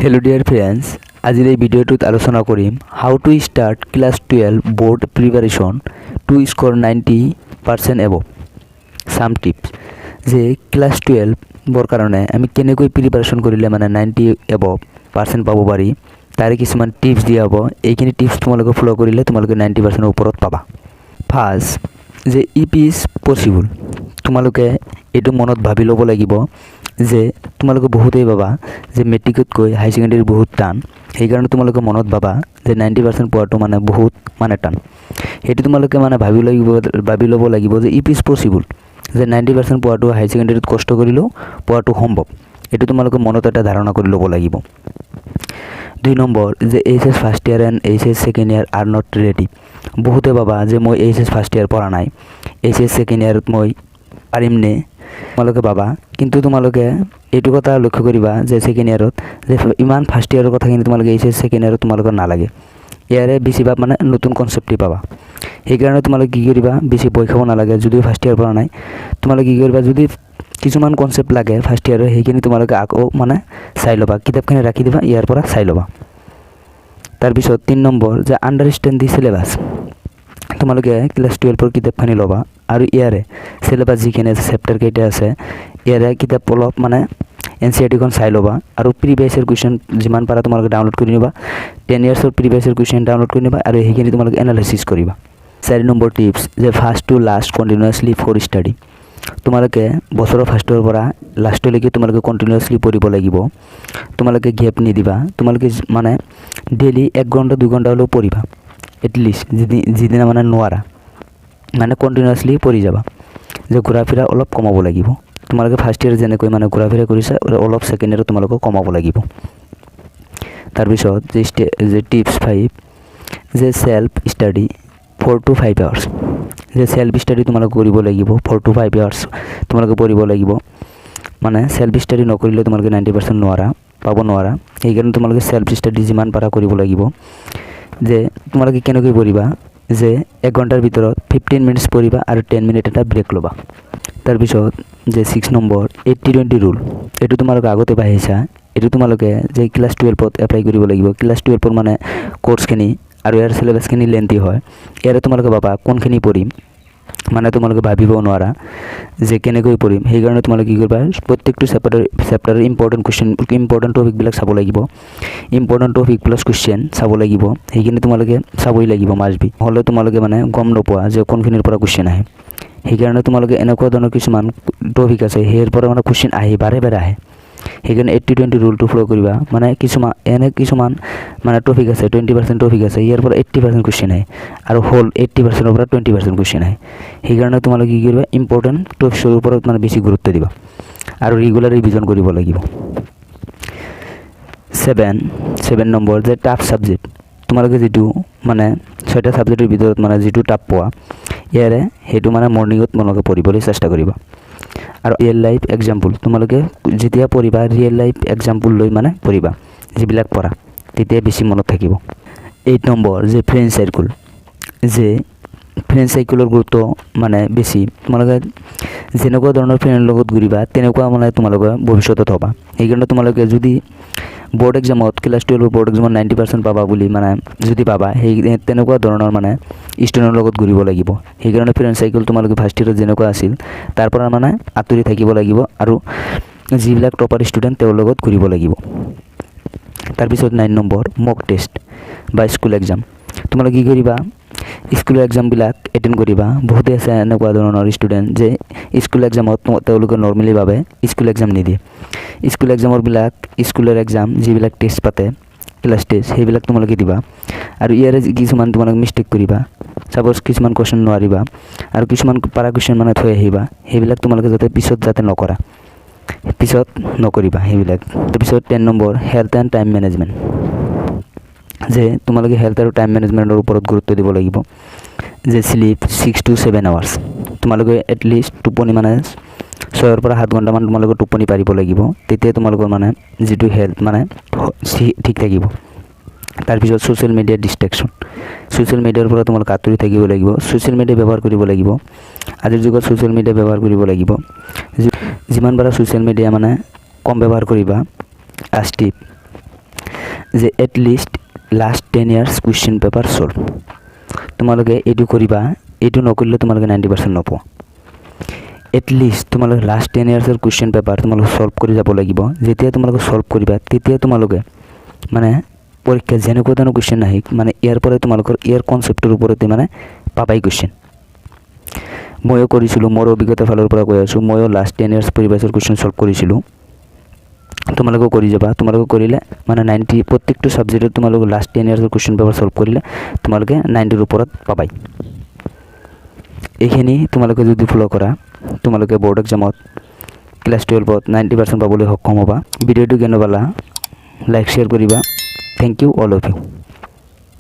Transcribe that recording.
Hello' dear friends, আজিৰ এই ভিডিঅ'টোত আলোচনা কৰিম how to start class 12 board preparation to score 90% above, some tips। যে ক্লাছ 12ৰ কাৰণে আমি কেনেকৈ প্ৰিপাৰেশ্যন কৰিলে মানে 90 এবভ পাৰ্চেণ্ট পাব পাৰি, তাৰে কিছুমান টিপছ দিয়া হ'ব। এইখিনি টিপছ তোমালোকে ফ'ল' কৰিলে তোমালোকে 90%ৰ ওপৰত পাবা। ফাৰ্ষ্ট যে it is possible। তোমালোকে এইটো মনত ভাবি ল'ব লাগিব যে তোমালোকে বহুতেই ভাবা যে মেট্ৰিকতকৈ হাই ছেকেণ্ডেৰী বহুত টান। সেইকাৰণে তোমালোকে মনত ভাবা যে 90% পোৱাটো মানে বহুত মানে টান। সেইটো তোমালোকে মানে ভাবি লাগিব, ভাবি ল'ব লাগিব যে it is possible, যে 90% পোৱাটো হাই ছেকেণ্ডেৰীত কষ্ট কৰিলেও পোৱাটো সম্ভৱ। এইটো তোমালোকে মনত এটা ধাৰণা কৰি ল'ব লাগিব। দুই নম্বৰ যে HS first year and HS second year are not ready। বহুতে ভাবা যে মই এইচ এছ ফাৰ্ষ্ট ইয়াৰ পঢ়া নাই, এইচ এছ ছেকেণ্ড ইয়াৰত মই পাৰিম নে, তোমালোকে ভাবা। কিন্তু তোমালোকে এইটো কথা লক্ষ্য কৰিবা যে ছেকেণ্ড ইয়াৰত যে ইমান ফাৰ্ষ্ট ইয়াৰৰ কথাখিনি তোমালোকে এইচ এছ ছেকেণ্ড ইয়াৰত তোমালোকৰ নালাগে। ইয়াৰে বেছিভাগ মানে নতুন কনচেপ্টেই পাবা। সেইকাৰণে তোমালোকে কি কৰিবা, বেছি ভয় খাব নালাগে। যদিও ফাৰ্ষ্ট ইয়াৰ পৰা নাই, তোমালোকে কি কৰিবা, যদি কিছুমান কনচেপ্ট লাগে ফাৰ্ষ্ট ইয়াৰৰ, সেইখিনি তোমালোকে আকৌ মানে চাই ল'বা, কিতাপখিনি ৰাখি দিবা, ইয়াৰ পৰা চাই ল'বা। তাৰপিছত তিনি নম্বৰ যে understand the syllabus। তোমালোকে ক্লাছ 12ৰ কিতাপখিনি ল'বা আৰু ইয়াৰে চিলেবাছ যিখিনি আছে, চেপ্টাৰ কেইটা আছে, ইয়াৰে কিতাপ অলপ মানে এনচিইআৰটিখন চাই ল'বা আৰু প্ৰিভিয়াছ ইয়াৰ কুৱেশ্যন যিমান পাৰা তোমালোকে ডাউনলোড কৰি নিবা। 10 ইয়াৰ্ছৰ প্ৰিভিয়াছ ইয়াৰ কুৱেশ্যন ডাউনলোড কৰি নিবা আৰু সেইখিনি তোমালোকে এনালাইচিছ কৰিবা। চাৰি নম্বৰ টিপছ যে first to last continuously for study। তোমালোকে বছৰৰ ফাৰ্ষ্টৰ পৰা লাষ্টলৈকে তোমালোকে কণ্টিনিউৱাছলি পঢ়িব লাগিব। তোমালোকে গেপ নিদিবা। তোমালোকে মানে ডেইলি এক ঘণ্টা 2 ঘণ্টা হ'লেও পঢ়িবা এটলিষ্ট। যিদিনা মানে নোৱাৰা, মানে কণ্টিনিউৱাছলি পঢ়ি যাবা। যে ঘূৰা ফুৰা অলপ কমাব লাগিব। তোমালোকে ফাৰ্ষ্ট ইয়েৰ যেনেকৈ মানে ঘূৰা ফুৰা কৰিছা, অলপ ছেকেণ্ড ইয়েৰত তোমালোকক কমাব লাগিব। তাৰপিছত যে টিপছ 5 যে self study 4 to 5 hours। যে চেল্ফ ষ্টাডি তোমালোকে কৰিব লাগিব, 4 টু 5 আৱাৰ্ছ তোমালোকে পঢ়িব লাগিব। মানে চেল্ফ ষ্টাডি নকৰিলে তোমালোকে 90% নোৱাৰা, পাব নোৱাৰা। সেইকাৰণে তোমালোকে চেল্ফ ষ্টাডি যিমান পাৰা কৰিব লাগিব। যে তোমালোকে কেনেকৈ পঢ়িবা, যে এক ঘণ্টাৰ ভিতৰত 15 মিনিটছ পঢ়িবা আৰু 10 মিনিট এটা ব্ৰেক ল'বা। তাৰপিছত যে 6 নম্বৰ 80-20 ৰুল। এইটো তোমালোকে আগতে পাইছা। এইটো তোমালোকে যে ক্লাছ 12ত এপ্লাই কৰিব লাগিব। ক্লাছ 12ৰ মানে কৰ্চখিনি আৰু ইয়াৰ চিলেবাছখিনি লেন্থি হয়। ইয়াৰে তোমালোকে ভাবা কোনখিনি পঢ়িম, মানে তোমালোকে ভাবিবও নোৱাৰা যে কেনেকৈ পঢ়িম। সেইকাৰণে তোমালোকে কি কৰিবা, প্ৰত্যেকটো চেপ্টাৰৰ ইম্পৰ্টেণ্ট কুৱেশ্যন, ইম্পৰ্টেণ্ট টপিকবিলাক চাব লাগিব। ইম্পৰ্টেণ্ট টপিক প্লাছ কুৱেশ্যন চাব লাগিব। সেইখিনি তোমালোকে চাবই লাগিব মাষ্ট বি। নহ'লে তোমালোকে মানে গম নোপোৱা যে কোনখিনিৰ পৰা কুৱেশ্যন আহে। সেইকাৰণে তোমালোকে এনেকুৱা ধৰণৰ কিছুমান টপিক আছে, সেইৰ পৰা মানে কুৱেশ্যন আহি বাৰে বাৰে আহে। সেইকাৰণে 80-20 ৰুলটো ফ'ল' কৰিবা। মানে কিছুমান এনে কিছুমান মানে টপিক আছে, 20% টপিক আছে, ইয়াৰ পৰা 80% কুৱেশ্যন আহে আৰু হ'ল 80%ৰ পৰা 20% কুৱেশ্যন আহে। সেইকাৰণে তোমালোকে কি কৰিবা, ইম্পৰ্টেণ্ট টপিক্সৰ ওপৰত মানে বেছি গুৰুত্ব দিবা আৰু ৰেগুলাৰ ৰিভিজন কৰিব লাগিব। ছেভেন নম্বৰ যে টাফ ছাবজেক্ট। তোমালোকে যিটো মানে ছয়টা ছাবজেক্টৰ ভিতৰত মানে যিটো টাফ পোৱা, ইয়াৰে সেইটো মানে মৰ্ণিঙত তোমালোকে পঢ়িবলৈ চেষ্টা কৰিবা। আৰু ৰিয়েল লাইফ এক্সাম্পল, তোমালোকে যেতিয়া পঢ়িবা, ৰিয়েল লাইফ এক্সাম্পল লৈ মানে পঢ়িবা যিবিলাক পঢ়া, তেতিয়া বেছি মনত থাকিব। 8 নম্বৰ যে ফ্ৰেণ্ড চাৰ্কুল। যে ফ্ৰেণ্ড চাৰ্কুলৰ গুৰুত্ব মানে বেছি। তোমালোকে যেনেকুৱা ধৰণৰ ফ্ৰেণ্ডৰ লগত ঘূৰিবা, তেনেকুৱা মানে তোমালোকে ভৱিষ্যতত হ'বা। সেইকাৰণে তোমালোকে যদি বৰ্ড এক্সামত, ক্লাছ 12ৰ বৰ্ড এক্সামত 90% পাবা বুলি মানে যদি পাবা, সেই তেনেকুৱা ধৰণৰ মানে ষ্টুডেণ্টৰ লগত ঘূৰিব লাগিব। সেইকাৰণে ফ্ৰেণ্ড চাৰ্কুল তোমালোকে ফাৰ্ষ্ট ইয়েৰত যেনেকুৱা আছিল, তাৰ পৰা মানে আঁতৰি থাকিব লাগিব আৰু যিবিলাক টপাৰ ষ্টুডেণ্ট, তেওঁৰ লগত ঘূৰিব লাগিব। তাৰপিছত 9 নম্বৰ মক টেষ্ট বা স্কুল এক্সাম। তোমালোকে কি কৰিবা, স্কুলৰ এক্সামবিলাক এটেণ্ড কৰিবা। বহুতে আছে এনেকুৱা ধৰণৰ ষ্টুডেণ্ট যে স্কুল এক্সামত তেওঁলোকে নৰ্মেলিভাৱে স্কুল এক্সাম নিদিয়ে। স্কুল এক্সামৰবিলাক, স্কুলৰ এক্সাম যিবিলাক টেষ্ট পাতে, ক্লাছ টেষ্ট, সেইবিলাক তোমালোকে দিবা আৰু ইয়াৰে কিছুমান তোমালোকে মিষ্টেক কৰিবা। ছাপ'জ কিছুমান কুৱেশ্যন নোৱাৰিবা আৰু কিছুমান পাৰা কুৱেশ্যন মানে থৈ আহিবা। সেইবিলাক তোমালোকে যাতে পিছত যাতে নকৰা, পিছত নকৰিবা সেইবিলাক। তাৰপিছত 10 number health and time management। যে তোমালোকে হেল্থ আৰু টাইম মেনেজমেণ্টৰ ওপৰত গুৰুত্ব দিব লাগিব। যে sleep 6 to 7 hours। তোমালোকে এটলিষ্ট টোপনি মানে 6ৰ পৰা 7 ঘণ্টামান তোমালোকে টোপনি পাৰিব লাগিব। তেতিয়া তোমালোকৰ মানে যিটো হেল্থ মানে ঠিক থাকিব। তাৰপিছত ছ'চিয়েল মিডিয়া ডিষ্ট্ৰেকশ্যন। ছ'চিয়েল মিডিয়াৰ পৰা তোমালোকে আঁতৰি থাকিব লাগিব। ছ'চিয়েল মিডিয়া ব্যৱহাৰ কৰিব লাগিব। আজিৰ যুগত ছ'চিয়েল মিডিয়া ব্যৱহাৰ কৰিব লাগিব। যিমান পাৰা ছ'চিয়েল মিডিয়া মানে কম ব্যৱহাৰ কৰিবা। লাষ্ট টিপ যে at least last 10 years question paper solve। তোমালোকে এইটো কৰিবা। এইটো নকৰিলে তোমালোকে 90% নোপোৱা। এটলিষ্ট তোমালোকে লাষ্ট 10 ইয়াৰ্ছৰ কুৱেশ্যন পেপাৰ তোমালোকে ছল্ভ কৰি যাব লাগিব। যেতিয়া তোমালোকে ছল্ভ কৰিবা, তেতিয়া তোমালোকে মানে পৰীক্ষাত যেনেকুৱা ধৰণৰ কুৱেশ্যন আহি মানে ইয়াৰ পৰাই তোমালোকৰ ইয়াৰ কনচেপ্টৰ ওপৰতে মানে পাবাই কুৱেশ্যন। ময়ো কৰিছিলোঁ, মোৰ অভিজ্ঞতাৰ ফালৰ পৰা কৈ আছোঁ। ময়ো লাষ্ট 10 ইয়াৰ্ছ প্ৰিভিয়াছৰ কুৱেশ্যন ছল্ভ কৰিছিলোঁ। তোমালোকেও কৰি যাবা। তোমালোকে কৰিলে মানে 90, প্ৰত্যেকটো ছাবজেক্টত তোমালোকে লাষ্ট 10 ইয়াৰ্ছৰ কুৱেশ্যন পেপাৰ ছল্ভ কৰিলে তোমালোকে 90ৰ ওপৰত পাবাই। এইখিনি তোমালোকে যদি ফ'ল' কৰা, তোমালোকে বৰ্ড এক্সামত ক্লাছ 12ত 90% পাবলৈ সক্ষম হ'বা। ভিডিঅ'টো কেনে পালা, লাইক, শ্বেয়াৰ কৰিবা। Thank you all of you.